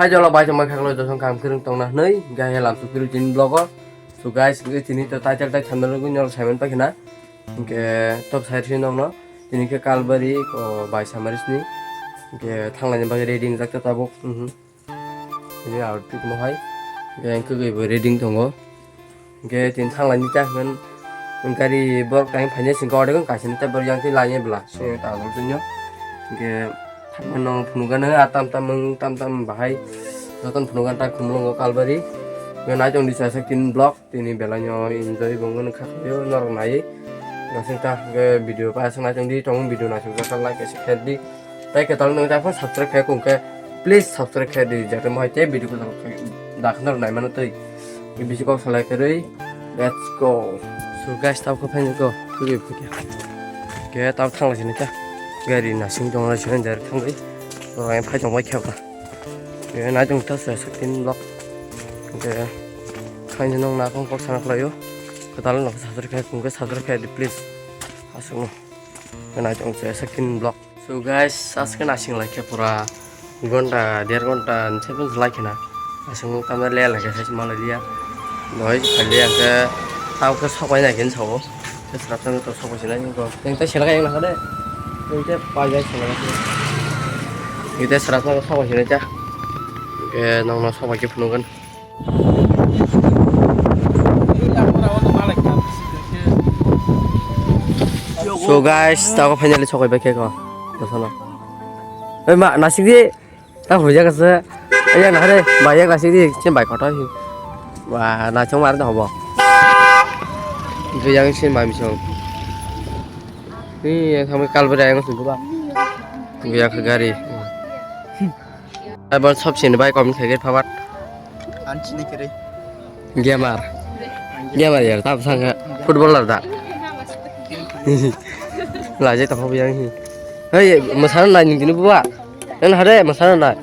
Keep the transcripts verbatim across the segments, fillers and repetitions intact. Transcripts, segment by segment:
Hai jolo bai tongbai khaklo josong kam kwrwng tongna hwnwi, hingke hai lam sukphiru tini vlog o. So guys, hingke tini to title tai thumbnail nugwi norok saiman paikha na. Hingke top side se nokno tini khe Kalbari o bai samarisni. Hingke thanglaini bagwi ready wngjak ta tabuk. Mhm. Tini outfit mo hai. Hingke hingke bo ready wng tongo. Hingke tini thanglaini ta hwn gari borok tang phaina singkhe ordek wng kaisa ni ta borok yang twi lainai bwla songwi ta ang twi nw. Hingke thangmano phunukgano a tam tam wng tam tam bahai jotono phunukgano ta khumlwngo Kalbari. Hingke naitok di chasak tini vlog tini belai no enjoy bo wngmano kha khaio norok naiwi. Aswk ta hingke video pa aswk naitok di tongmung video naisuk jak like kaisa khe di. Tai kwtal nung ta phone subscribe khai kung khe, please subscribe khai di, jate mo hai te video kwtal khai da khna nai mano tei. Bisi kok salai khe rwi, let's go. So guys, tau khe phai nai ko, thugwi phai khe. Khe tau thang lai sini ta. Gari nasing tong lai sini jar thang lai. Oro phai tong bai khe ba. Khe nai tong ta sa sak tin block. Khe khai nung na kong kok sana khlaio. Kwtal no subscribe khai kung khe subscribe khai di, please. Aswk no. Khe nai tong sa sak tin block. So guys, aske nasing lai khe pura gonta, der gonta ni sabo lai khe na. Asung kamera le lai khe sai malai liya. Doi khali ang khe tau khe sok bai nai khe sao. Khe srap srap to sok bai sinai ko. Teng te sela khe na kade. Teng te pai jai sela khe. Ite srap srap sok bai sinai ta. Khe nong no sok bai khe phunukgwn. So guys, tao finally sokoi bai khe ko. Dosono. Oi ma, nasik di. Ta hujak ase. Aya na re, bai yak nasik di, chen bai kotor hi. Wa, na chong mar da hobo. Itu yang sin bai misong. Ni yang kami Kalbari yang sudu ba. Gaya ke gari. Abon sop sini bai kom khe phabat. An chini kiri. Gamer. Gamer ya, tap sangka footballer da. Laje to hobi yang hi. Hei, masana nai ning dini buwa. Nan hare masana nai.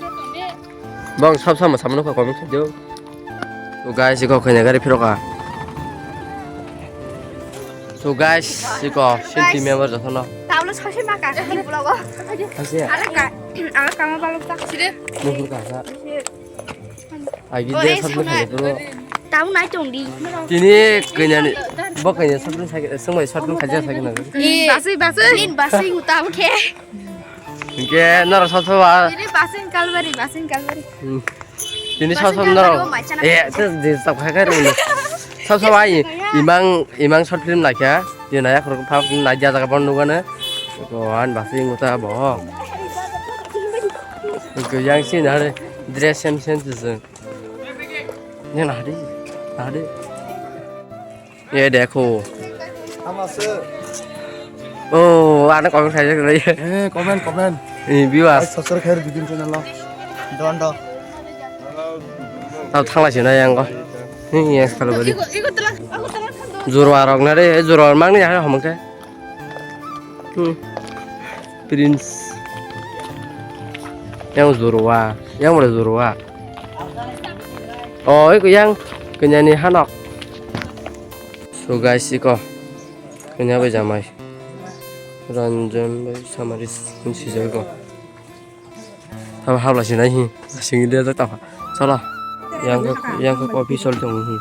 Bang sop sama sama no kom khe jo. O guys, iko khaina gari phiroka. So guys, iko sinti member jotono. Taulo sase ma ka sini vlog o. Ase. Ala ka, ala kama balok tak sire. Nufur kasa. Agi de sabni khale bro. Tau nai tong di. Tini kanya ni, bo kanya sabni sagi, sungbai sabni khaja sagi na. Basui basui. Nin basui utam khe. Hingke norok sab sab a. Ini basing Kalbari, basing Kalbari. Hmm. Tini sab sab norok. Eh, te je sab khai khai rung. Sab sab ai imang, imang short film naikha. Ye naya khorok phap nai jaga bon nugane. Ko an basing uta bo. Ko yang si nare dress same same se. Ye nahadi, nahadi. Ye dekho. Ama se. Oh, ano comment khai jak nai. Eh, comment, comment. Eh, viewers. Like, subscribe khai di channel lo. Don do. Tao thanglai sina yang ko. Ni yang kalau bari. Jurwa rok na re, jurwa mang ni ha homang khe. Hmm. Prince. Yang jurwa, yang boleh jurwa. Oh, iko yang kenyani hanok. So guys, iko kenya bai jamai. Ranjan bai samaris sijak iko. Tamo habla sinai hi, singli de tamo. Chalo. Yang ko, yang ko coffee sol tong hi.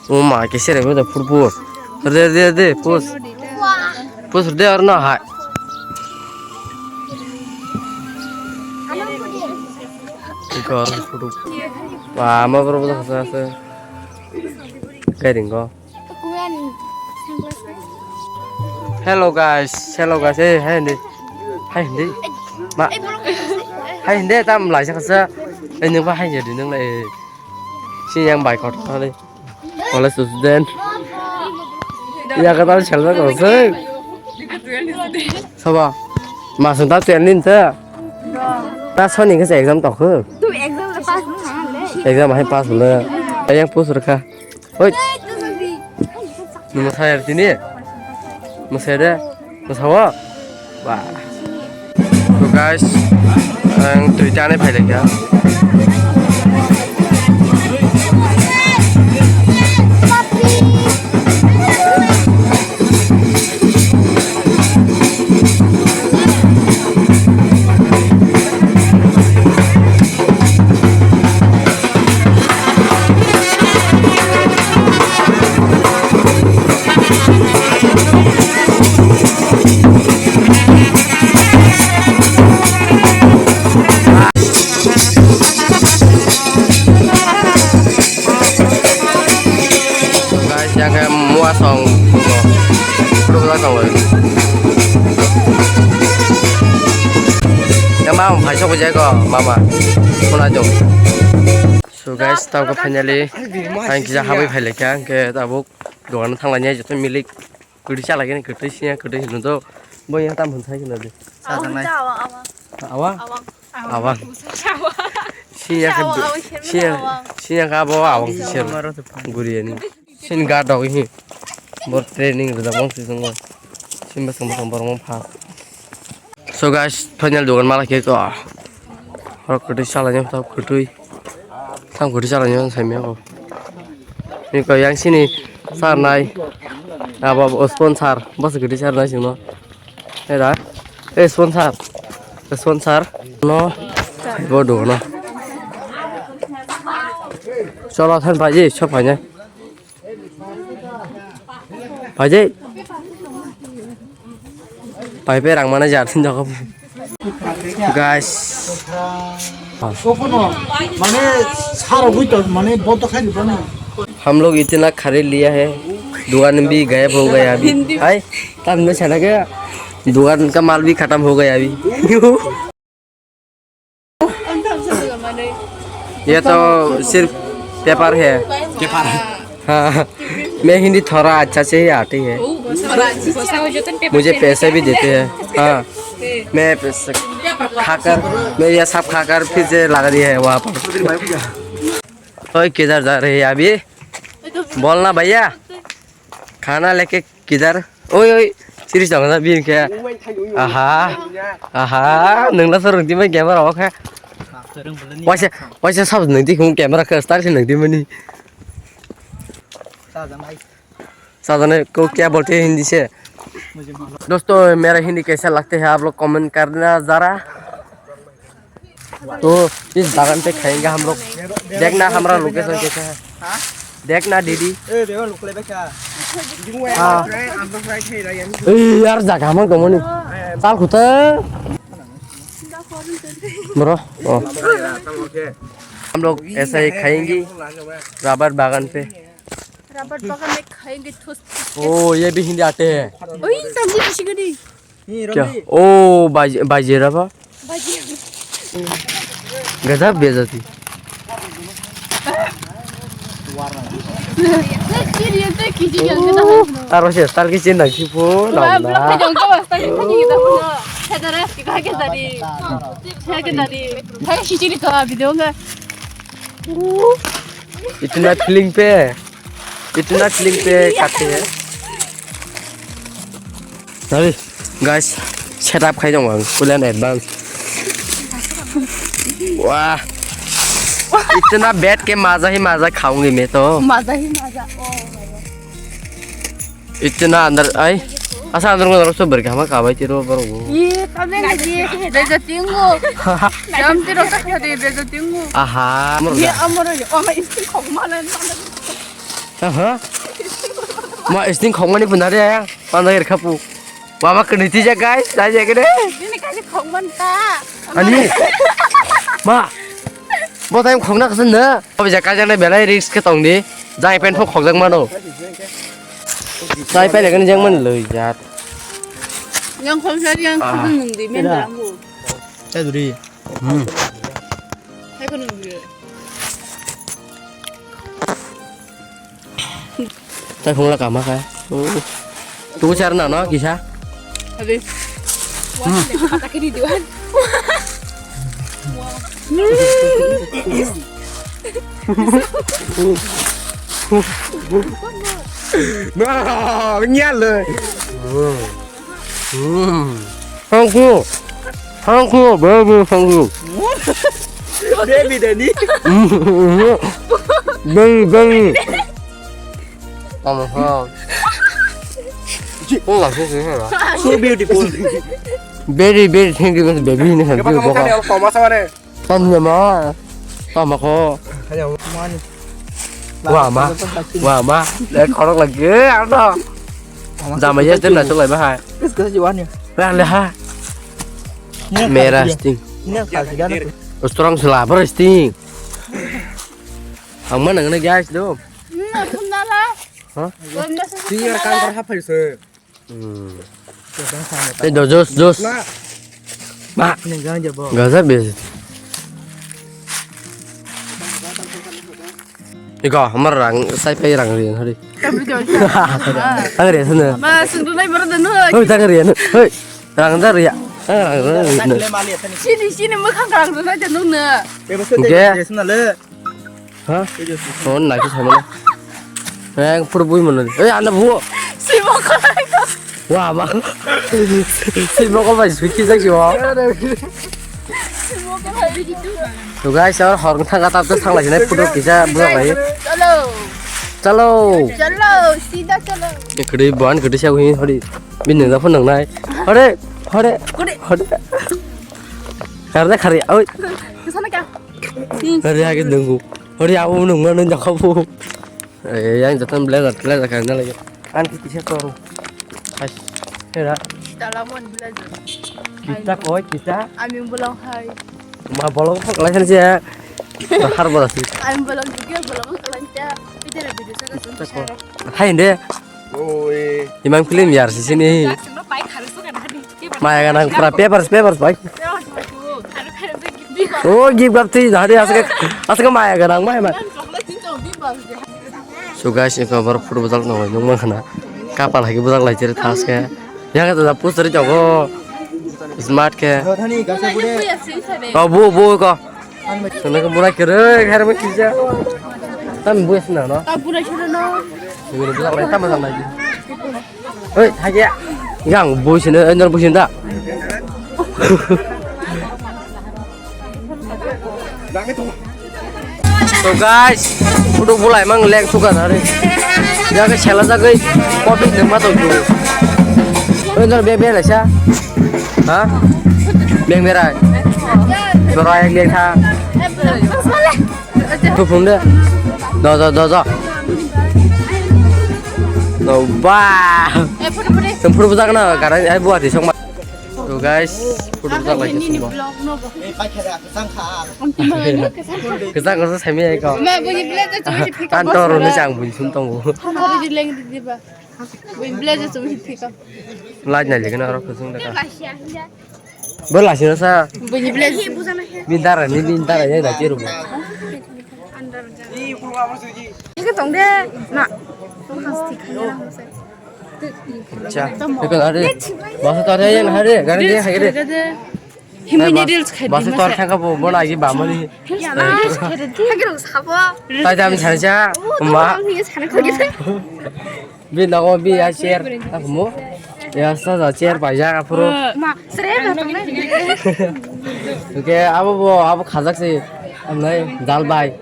O ma, kese re, da purpur. Re, re, re, pus. Pus de ar na hai. Ikor photo. Wa, ma bro bro sa sa. Kai ringo. Hello guys, hello guys, eh, hai hindi. Hai hindi. Ma. Hai hindi tam lai sa sa. Eh, nung ba hai jadi nung lai. Si yang bai kot kali. College student. Ya kata selba ko se. Sabo. Masuk ta tuan nin ta. Ta soni ke exam tok. Tu exam le pass na le. Exam hai pass le. Yang pus rekha. Hoi. Nung masaya tini? Masaya de? Masawa? Wah. So guys, ang twi tane phai lekha. Hai sok jai ko mama. Kuna jong. So guys, tabuk finally ang kisa habwi phai laikha, ang khe tabuk dogan thang lainai joto milik kwtwi cha lai khe kwtwi siya kwtwi hino do. Bo yang tam hwn sai khe na de. Awang, awang, awang. Awang? Awang. Awang. Awang. Siya khe awang, awang, siya, siya khe abo awang siya. Guri ani. Sin ga dog hi. Bor training rwjak mong si jongbo. Sin basang basang borok mong pha. So guys, final dogan mala khe ko. Hor kwtwi chala nyam tau kwtwi. Tham kwtwi chala nyam sai me ko. Ni ko yang sini sar nai. Abo sponsor, bas kwtwi sar nai sino. Era. Eh, sponsor. Sponsor. No. Bo dogan no. Chala than paji, chop paji. Paje. Paipe rang mana jar tin jaga. Guys. Mane sara bui to mane boto khai ni bana. हम लोग इतना खरीद लिया है, दुकान भी गायब हो गया अभी। हाय, तब मैं चला गया, दुकान का माल भी खत्म हो गया अभी। ये तो सिर्फ पेपर है। पेपर। हाँ, मैं हिंदी थोड़ा अच्छा से ही आती है। मुझे पैसे भी देते हैं। हाँ, मैं पैसे खाकर, मैं ये सब खाकर फिर से लगा दिया है वहाँ पर। ओए, किधर जा रहे हैं अभी? बोलना भैया, खाना लेके किधर? Oi, oi, serious dong na bin khe. Aha. Aha, nang la sarung di mai camera o khe. Waisa, waisa sab nang di khung camera khe style se nang di mani. साजन को क्या बोलते हैं हिंदी से? दोस्तों, मेरा हिंदी कैसा लगता है, आप लोग कमेंट करना ज़रा। तो इस बागान पे खाएंगे हम लोग। देखना हमारा लोकेशन कैसा है। देखना दीदी। ए, देखो, लोकल पे क्या? हाँ। ए, यार, जगह में घूमो नहीं। चाल खुद। Bro, ओ। हम लोग ऐसा ही खाएंगे रबर बागान पे। रबर बागान में खाएंगे ठोस ठोस के। ओ, ये भी हिंदी आते हैं। ओए, समझी किसी को नहीं। क्या? ओ, बाजे, बाजे रबा। बाजे। गजब बेइज्जती। ये तो किसी के अंदर ना हो। Aro se tal ki chin nang ki pho, na. Vlog ka jong ka basta ki khani da pho. Chedara ki ka ke dari. Che ke dari. Hai si chini ka video nga. इतना फीलिंग पे, इतना फीलिंग पे खाते हैं। अरे guys, setup खाई जाऊंगा, full and advance. वाह, इतना बैठ के मजा ही मजा खाऊंगी मैं तो। मजा ही मजा। ओ भाई। इतना अंदर ai. Asa andar ngodar so berkah ma kabai tiro borok. Ye, tabe na ye, beja tingo. Jam tiro ta khade beja tingo. Aha. Ye amor ye, ama isti khok mala. Aha. Ma isti khok mani punare ya. Panda ger khapu. Baba kene tija guys, tija kene. Ini kasi khok man ta. Ani. Ma. Bo time khok na kasan na. Obi ja kajaknai belai risk khe tongdi. Jang ipen phok khokjak mano. Jang ipen ekani jang man loi jat. Yang khoksa yang khoksa nungdi men damu. Chaduri. Hmm. Hai ko nungdi. Tai phung la kama kha. Oh. Tu char na no kisa. Abi. Hmm. Kata kiri diwan. Na, nyal. Hmm. Thank you. Thank you, baby, thank you. Baby daddy. Baby, baby. Tamo ha. Oh, so beautiful. Very, very thank you, baby. Ini kan dia boka. Tamo ya ma. Tamo ko. Wa ma. Wa ma. Le khorok lagi. Ano. Jama ya, dia nak selai bahai. Terus kita jiwan ya. Lah, lah. Mera sting. Ini apa sih, kan? Strong selabar sting. Ang mana ngene guys do? Hmm, aku nala. Hah? Senior kantor apa itu? Hmm. Eh, do, jos, jos. Ba. Neng gang jabo. Gaza be. Iko, hamar rang, sai pai rang ri, hari. Ang ri, sana. Ma, sungdunai baru dan, hoi. Hoi, tang ri, hoi. Rang da ri, ya. Ang rang ri, hoi. Sini, sini, makan rang dan aja nung na. Oke. Ha? Oh, naki sama na. Eh, pura bui mana? Eh, anak bu. Si mau kau itu. Wah, bang. Si mau kau masih bikin lagi, wah. Si mau kau itu. To guys, ar hor thang kata to thang lai nai photo kisa burak lai. Chalo. Chalo. Chalo, sida chalo. Ekri ban gede siya hui hori. Bin nang da phone nang nai. Hore, hore. Kore. Hore. Karna khari, oi. Kesana kya? Hore age nunggu. Hore abu nungma nung jakhabu. Eh, yang jatan blazer, blazer karna lagi. An ki kisa toru. Hai. Hera. Dalamon blazer. Kita koi, kita. Ami bolong hai. Ma bolong phok lai khan je. Har bola si. Ami bolong juga bolong lai ta. Pidera video sa ka sun. Hai de. Oi. Imam film yar si sini. Maya ganang pura papers, papers bai. Oh, give up ti hari asik asik maya ganang mai mai. So guys, eko bor photo bujak nang nung mang khana. Kapal hai bujak lai jere thas ke. Yang kata poster jago. Smart ke. Oh, bu bu ko. Sana ke burai kere, kere mo kisa. Tam bu sna no. Ta burai sna no. Ini bujak lai tam bujak lai. Hei, thagi ya. Yang bu sini, enor bu sini da. So guys, photo bulai mang lek suka na re. Jaga sela jaga kopi nang ma to tu. Enor be be la sa. Ha? Beng berai. Berai yang dia tha. Tuh phone deh. Do do do do. Do ba. Sempur budak na karena ai buat di song. So guys, photo budak lagi semua. Kita nggak usah semi ya kau. Antor ini cang bunyi suntong bu. Laj na lagi na orang kusung dekat. Bo lasina sa. Bini blaze. Bini dara ni bini dara ya da kiru. Ike tong de. Na. Cha. Ike hari. Basa tare ya hari. Gari dia hari. Himini reels khai. Basa tare thangka bo bo lagi bamani. Ya na. Hagiro sabo. Tai dam cha cha. Ma. Ni sana ko gita. Bi nogo bi ya chair. Aku mo. Ya sa sa chair paijak aphuru. Ma, sere ba tongnai. Oke, abo bo abo khajak si. Amlai dal bai.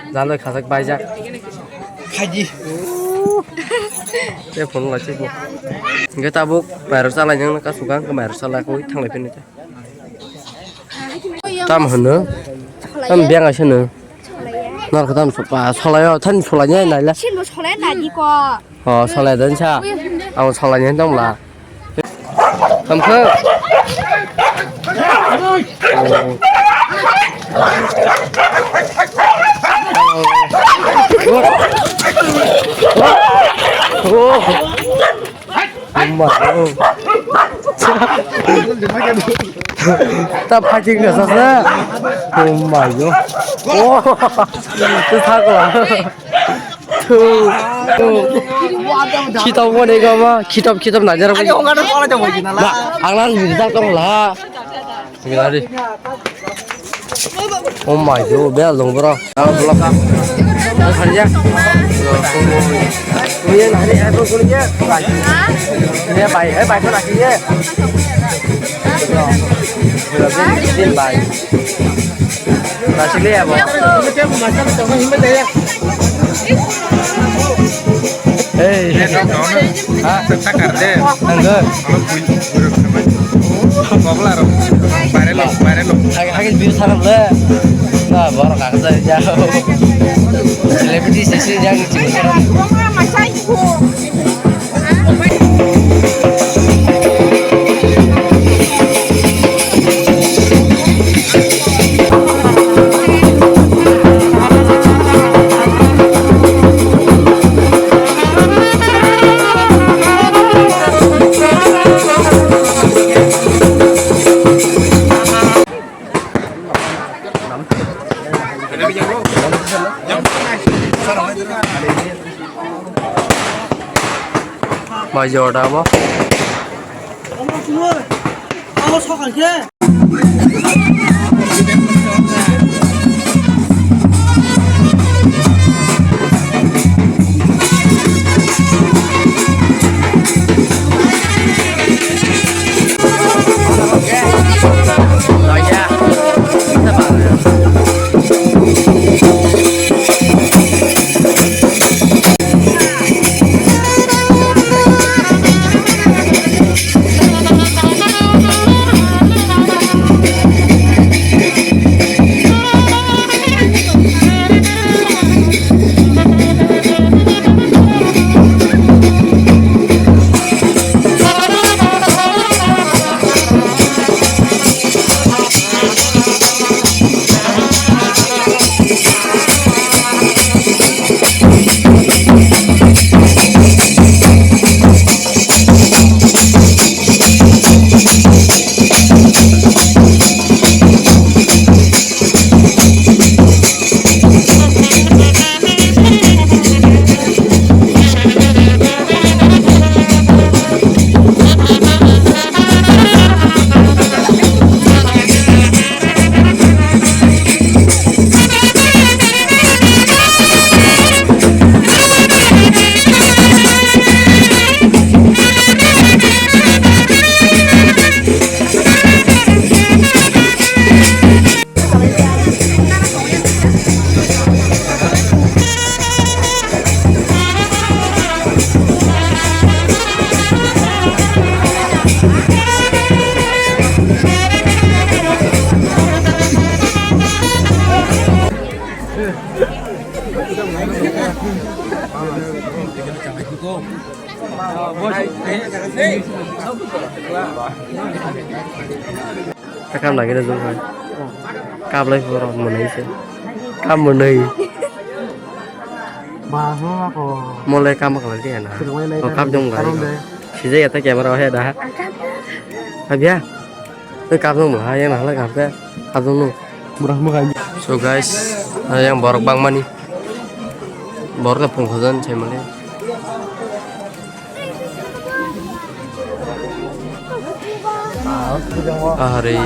Dal bai khajak paijak. Khaji. Te phone la chikbo. Ge tabuk mairo chalai nang ka sugang ka mairo chalai ko thanglai phini. Tam hwno? Tam biyang aisano. Norok tam sopa solayo thani solanya naila. Sinbo solaya nadi ko. Oh, solaya dan sa. Ang solanya tong bla. Tam khe. Oh. Oh my God. Ta fighting na sa sa. Oh my God. Oh. Tu tha ko. Tu. Tu. Khitop ko ne ga ma. Khitop khitop na jara. Ani hongga na pala jabo jina la. Ba, ang lang ni ta tong la. Gari. Oh my God, bel dong bro. Ang vlog ka. Ang khariya. Kuya nari ai bro kuya. Kuya bai, eh bai ko lagi ye. Din bai. Nasi le abo. Hey. Ha? Sakar de. Nanggo. Kobla ro. Bare lo, bare lo. Hage, hage, biu sarap le. Na, borok ang sa ya. Celebrity sisi yang cik sarap. Pai jorda abo. Takam lagi na jung hai. Kap lai pura mwnwi se. Kap mwnwi. Ba, no, ako. Mole kam kala dia na. Sirwai lai Oh, na. Kap jung lai. Karong de. Sijai ata camera he da. Habia. Te kap jung hai na hala kap ke. Kap jung no. Murah murah. So guys, yang borok bangmani. Borok na phung khajan sai male. Ahari,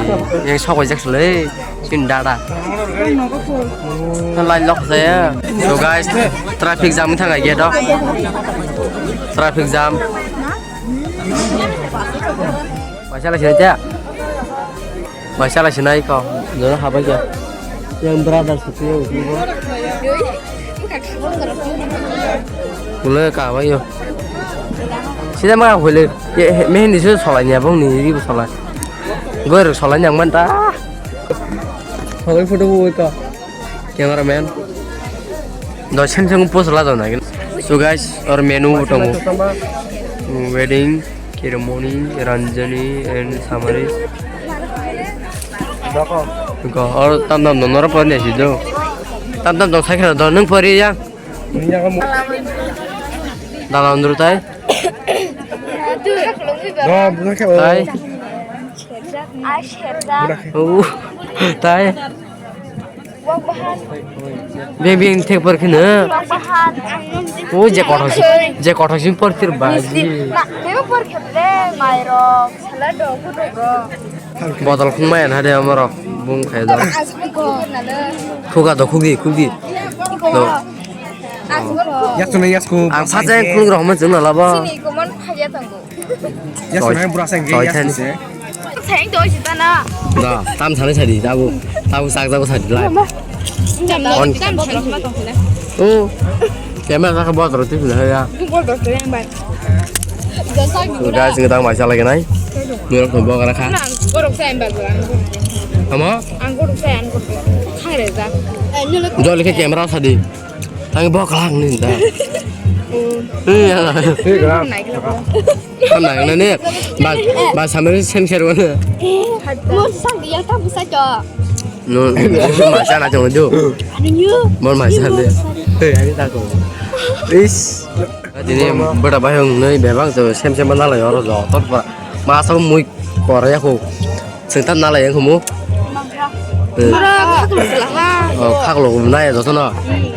yang sok wajak sule, sin dada. Line lock saya. So guys, traffic jam thang ai gate o. Traffic jam. Masalah sini aja. Bai chala sinai ko, jono habai khe. Yang brother suti yang uti bo. Ulo ka bai yo. Sida ma hole, ye, he, mehndi se solai ni abong ni ri bo solai. Goi rok solai ni ang man ta. Solai photo bo ko. Cameraman. Do seng seng post la do na. So guys, or menu bo tongo. Wedding. Kirmoni, Ranjani and Samari. Ko, or tam tam no noro pon ne sido. Tam tam dong sakra do nung pori ya. Dala undru tai. Tai. Oh, tai. Beng beng thek por kheno. O je kothok si, je kothok si por tir ba ji. Botol khung maya na de amorok bung khai da. Khuga do khugi khugi. Do. Yak chunai yak khu. Ang sacha yang khulung rok ma chwng na labo. Yes, man, bura sang ge, yes, sir. Sang to sita na. Da, tam sani sadi, tabu, tabu sak tabu sadi lai. Jam na, On. Jam sani ma tong sila. Oh, camera ka botol tu sila ya. Tu botol tu yang bai. Jasa So, gula. Guys, ngi tang mai chala genai. Nurok to bok rakha. Na, borok sa yang bai gula. Amo? Ang borok sa yang gula. Thang re ja. Jol ke camera sadi. Tang bok lang ni da. Oh. Iya. Nai gula. Kan nai na ne. Ba, ba sambil sen ser wana. Mo sang dia ta busa jo. No, ma sana jong jo. Ani yu. Mor ma sana de. Hey, ani ta ko. Is. Dini bada bayong nei bebang jo sem sem na lai oro jo. Tot pa. Ma sa mui kor ya ko. Sengtan nalai yang khumu. Mangkha. Eh. Mura khaklo sala ha. Oh, khaklo naya joto no. Hmm,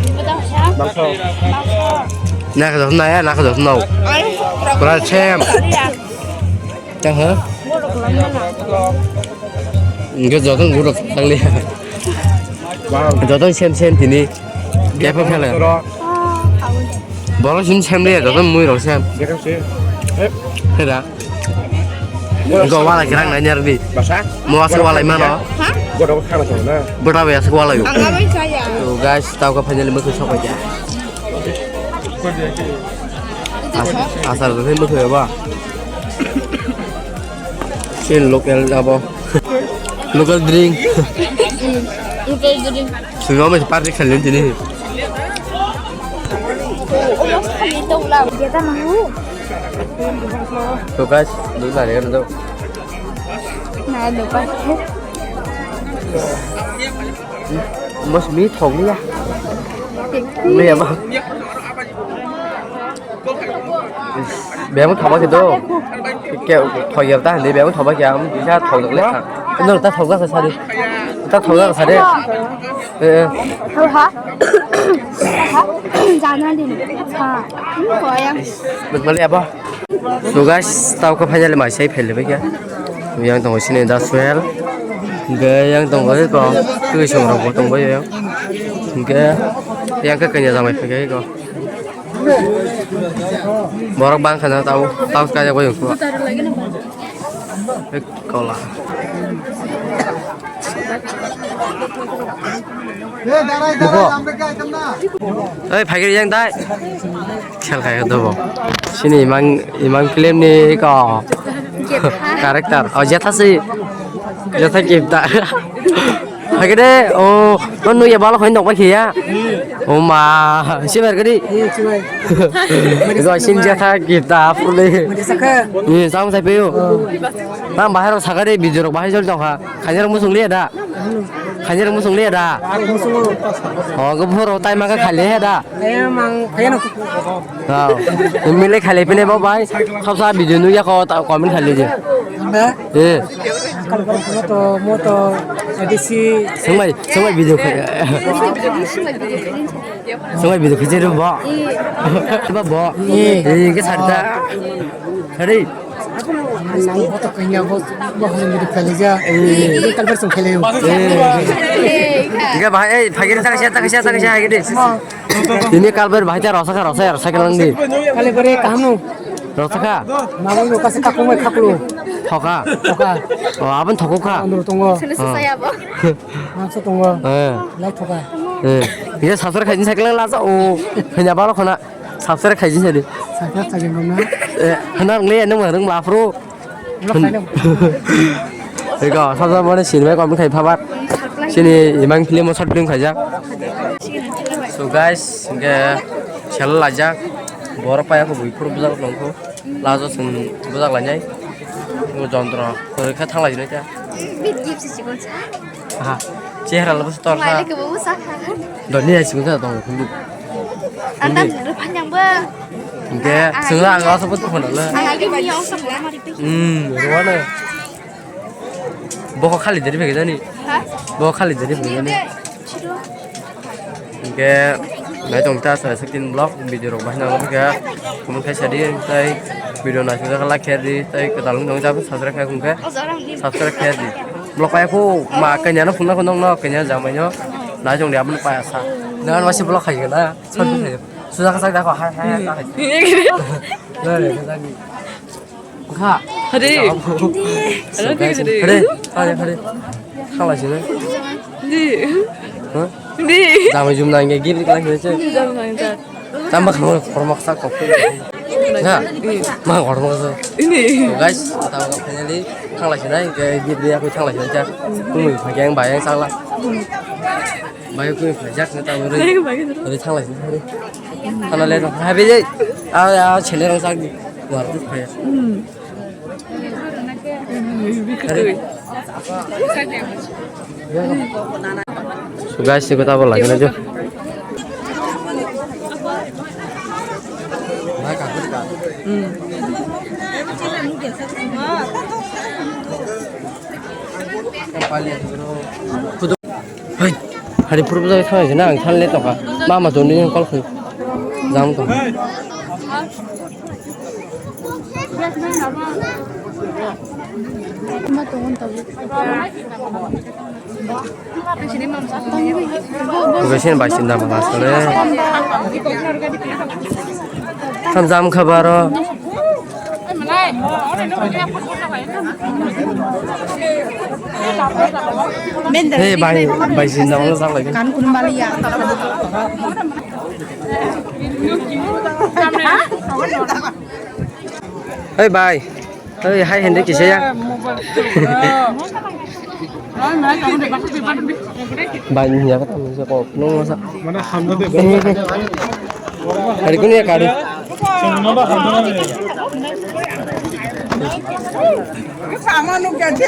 betul ya. Mangkha. Naya joto naya, naya joto no. Ai, Pura sem. Tang ha? Enggak, joto guruk tangli. Joto sem sem tini. Kepa khela. Borok sim sem le, joto mui rok sem. Hera. Go wala kirang na nyar di. Mo asa wala mano. Bota be asa wala yo. So guys, tau ka finally mo sok aja. Asar rwkhe mwthai ba. Chini local abo. Local drink. Local drink. Sumi omo party khalin tini. Omo khalin tong la. Jeta mangu. So guys, dui nari kan do. Na do pa. Mosmi thok liya. Liya ba. Bebang thok ba khe do. Ke thok yar ta hande bebang thok ba khe am bisa thok le kha. No ta thok ba kha sari. Ta thok ba kha sari. Eh. Ha ha. Jana din. Ha. Ko ya. Balik apa? So guys, tau ka finally mai sai phel bai kya. Yang tongo sini da Suel. Ge yang tongo ko. Tui song rok tong bai yang. Ge yang ka kanya jamai phai ko. Borok bang khana tau tau ka ya bai ko. Kola. Buko. Oi, phagir yang dai. Khel khai do bo. Sini imang imang film ni ko. Character. Oh, Jetha si. Jetha kipta. Phagir de. Oh, non nuya balo khoin dok ba khiya. Oh ma, si ber gadi. Go sin Jetha kipta pule. Ni sam sai peyo. Nang bahai rok sakari video rok bahai jol tongkha. Khainai rok muchung liya da? Khainai rok muchung liya da? Muchungo. Oh, go phoro tai maka khali he da? Ayang mang phayano. Oh. Mile khali pine bo bai. Khapsa video nu ya ko ta comment khali je. Anda? Eh. Kalau moto moto edisi. Sungbai, sungbai video khai. Sungbai video khai je ro bo. Ba bo. Eh, ke sarta. Hari. Nang boto kanya bo, bo hajam gidi kali ja. Ini kalbar sung kali. Tiga bah, eh, phagir tak sia, tak sia, tak sia, gidi. Ini kalbar bah, rosa ka, rosa, rosa ka lang di. Kali bare kaham nu. Rosa ka. Mabang nu kasi kakung mai kaklu. Thoka. Thoka. Oh, abang thoku ka. Anu tongo. Sini susah ya, bo. Mangsa tongo. Eh. Lai thoka. Eh. Tiga sasar khai jin saklang lasa, oh, hanya balo khona. Subscribe khaijin sadi. Subscribe khaijin romna. Eh, hana rung le nung rung ba pro. Eko, sasa mane sinimai kom khai phabar. Sini imang film short film khaijak. So guys, hingke sel lajak. Borok paya ko bui phuru bujak nongkho. Lajo sung bujak lainai. Bo jontro. Khe thang lainai ta. Bit gip si chikon sa. Aha. Chehra labo tor sa. Doni ai sung sa tong khundu. Anda dulu panjang ba. Hingke sung la ang asa pun tukun la. Ang lagi punya osok la mari pe. Hmm, ruana. Boko khali dari bagi jani. Ha? Boko khali dari bagi jani. Chido. Hingke nai tong ta sara sekin vlog video rok bahai nang khe comment khai sadi tai video nai sung la kher di tai ketal nong jab subscribe khai kung khe. Subscribe kher di. Vlog khai ko ma kanya no phunna ko nong no kanya jamai no. Nai tong di abun pa sa. Nang ma si vlog khai na. Sot khai. Suja ka sak da ko hai hai hai. Nai. Kha. Hadi. Hadi. Hadi. Hadi. Hadi. Khala sini. Di. Hah? Di. Jamai jum nang ge gir lang ge che. Jamai nang ta. Tamba khamo khormak sa kok. Ha. Ma khormak sa. Ini. So guys, tamba finally thang lai sinai ge gir dia ko thang lai sinai cha. Kung phai yang bayang sala. Bayang kung phai jak ne ta ro. Bayang, bayang. Ri thang lai sinai. Thang lai sinai. Ha be je. A a chele rang sak di. War tu phai. Hmm. So guys, siko tabo lagi na jo. Hai, hari purbo jai thang jina ang than le toka. Mama joni call khui. Jam to. Bisin bai sinda mala sole. Kan jam khabaro. Hey, bai, bai sinda mala sang lagi. Kan kun bali ya. Hey, bai. Hey, hai, hindi kisa ya. Bai, hindi ako tamo sa ko. Nung sa. Mana hamna de. Hari ko niya kari. Sama nung kati.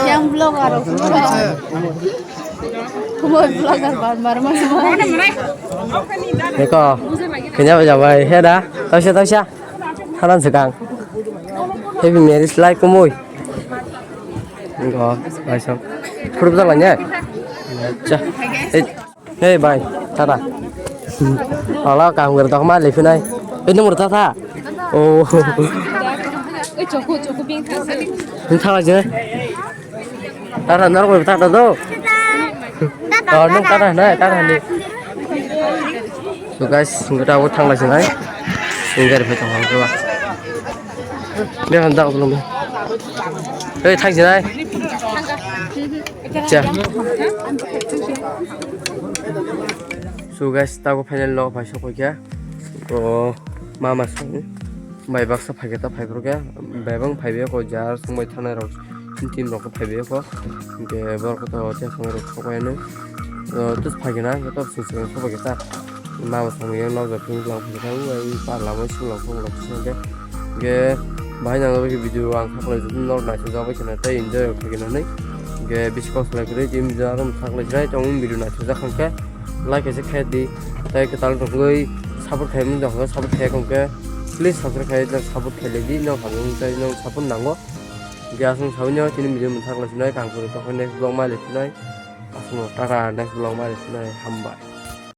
Yang vlogger. Kumoi vlogger bar bar mas. Eko, kenya ba jabai, he da, tausa, tausa. Hanan sekang. Happy marriage life kumoi. Go, bai sok. Phurup jalan ya. Acha. Hey, hey, bai, tata. Hala, kam kar tak ma lefinai. Ini murta tha. Oh. Oi, choku, choku bing tha. Ini tha aja. Tata, nor ko tata do. Oh, nung tata na, tata ni. So guys, kita awal thang lagi nai. Ini dari betul hal tu. Dia hendak belum. Hei, thang sini. Cha. So guys, tago final lo pai sok kya. O mama song. Bai baksa phaikhe ta phaiphuru khe. Bai bang phaibe ko jar song bai thanai rok. Team rok phaibe ko. Ke bor ko to che song rok sok bai no. Tus phaikhe na to sing sing sok bai ta. Ma ba song yang nok jok ping lang phaikhe ta. Ui par lama sing lang sok rok sing ke. Ge, bahai nang jabai khe video ang kha khlai jotoni nok naithok jak bai kheno tei enjoy rok khaikhe nanai. Ge, bisi kok salai kwrwi tei video aro mwthak lai sinai tongmani video naithok jak kha khe like kaisa khe di. Tei kwtal rok wngwi support khaimani jok khe support khaiya khe please subscribe khai support khailai di. Nok hamjak tei nok support nango. Ge, aswk saui no tini video mwthak lai sinai kangpuru tongkhe next vlog ma lai sinai. Aswk no tata next vlog ma lai sinai hambai.